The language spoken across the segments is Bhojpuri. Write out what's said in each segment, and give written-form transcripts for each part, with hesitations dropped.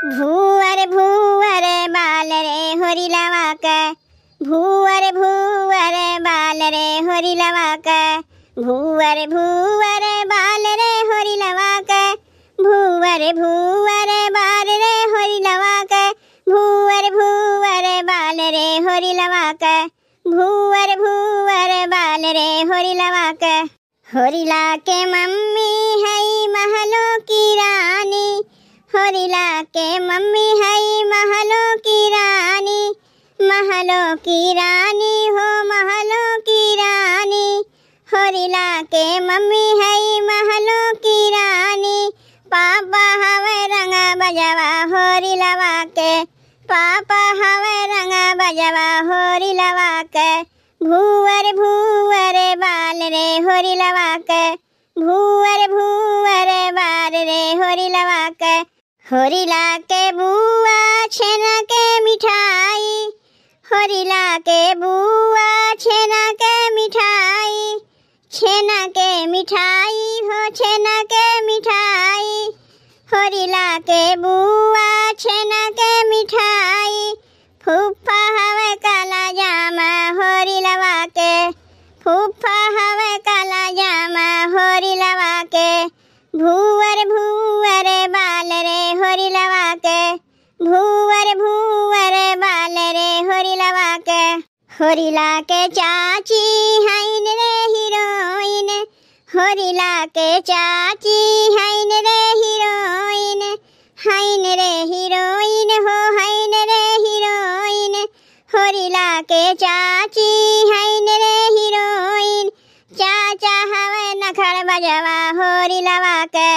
भूअर भूअर बाल रे होरी लवा के, भूअर भूअर बाल रे होरी लवा के, भूअर भूअर बाल रे होरी लवा के, भूअर भूअर बाल रे होरी लवा के, भूअर भूअर बाल रे होरी लवा के, भूअर भूअर बाल रे होरी लवा के। होरिला के मम्मी है महलों की रानी, होरिला के मम्मी है महलों की रानी, महलों की रानी हो महलों की रानी, होरिला के मम्मी है महलों की रानी। पापा हवे रंग बजवा होरी लवा के, पापा हवे रंग बजवा होरी लवा के, भूअर भूअर बाल रे होरी लवा के, भूअर भूअर बाल रे होरी लवा के। होरिला के बुआ छेना के मिठाई, होरिला के बुआ छेना के मिठाई, छेना के मिठाई हो छेना के मिठाई, होरिला के बुआ छेना के मिठाई। फूफा हवे काला जामा होरी लवा के, फूफा हवे काला जामा होरी लवा के, भूअर भूअर बाल रे होरी लवा के, भूअर भूअर बाल रे होरी लवा के। होरिला के चाची हैन रे हीरोइन, होरिला के चाची हैन रे हीरोइन, हैन रे हीरोइन हो हैन रे हीरोइन, होरिला के चाची हैन रे हीरोइन। चाचा हवे नखड़ बजवा होरी लवा के,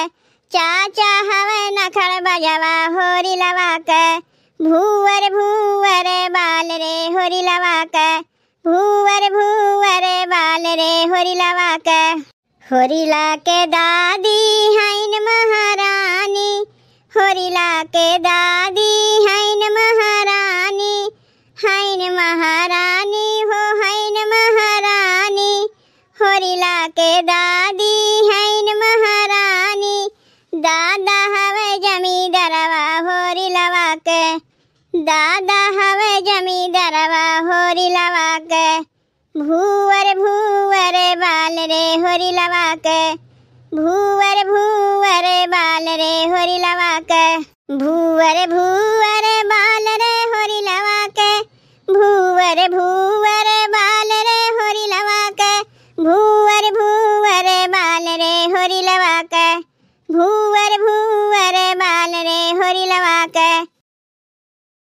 चाचा हवे नखड़ बजवा होरी लवा के, भूअर भूअर बाल रे होरी लवा के, भूअर भूअर बाल रे होरी लवा के। होरिला के दादी हैन महारानी, होरिला के दादी हैन महारानी, हैन महारानी हो हैन महारानी, होरिला के दादी हैन महारानी। दादा हवे जमींदरवा होरी लवा के, दादा हवे जमींदरवा होरी लवा के, भूअर भूअर बाल रे होरी लवा के, भूअर भूअर बाल रे होरी लवा के, भूअर भूअर बाल रे होरी लवा के, भूअर भूअर बाल रे होरी लवा के, भूअर भूअर बाल रे होरी लवा के, भूअर भूअर बाल रे होरी लवा के।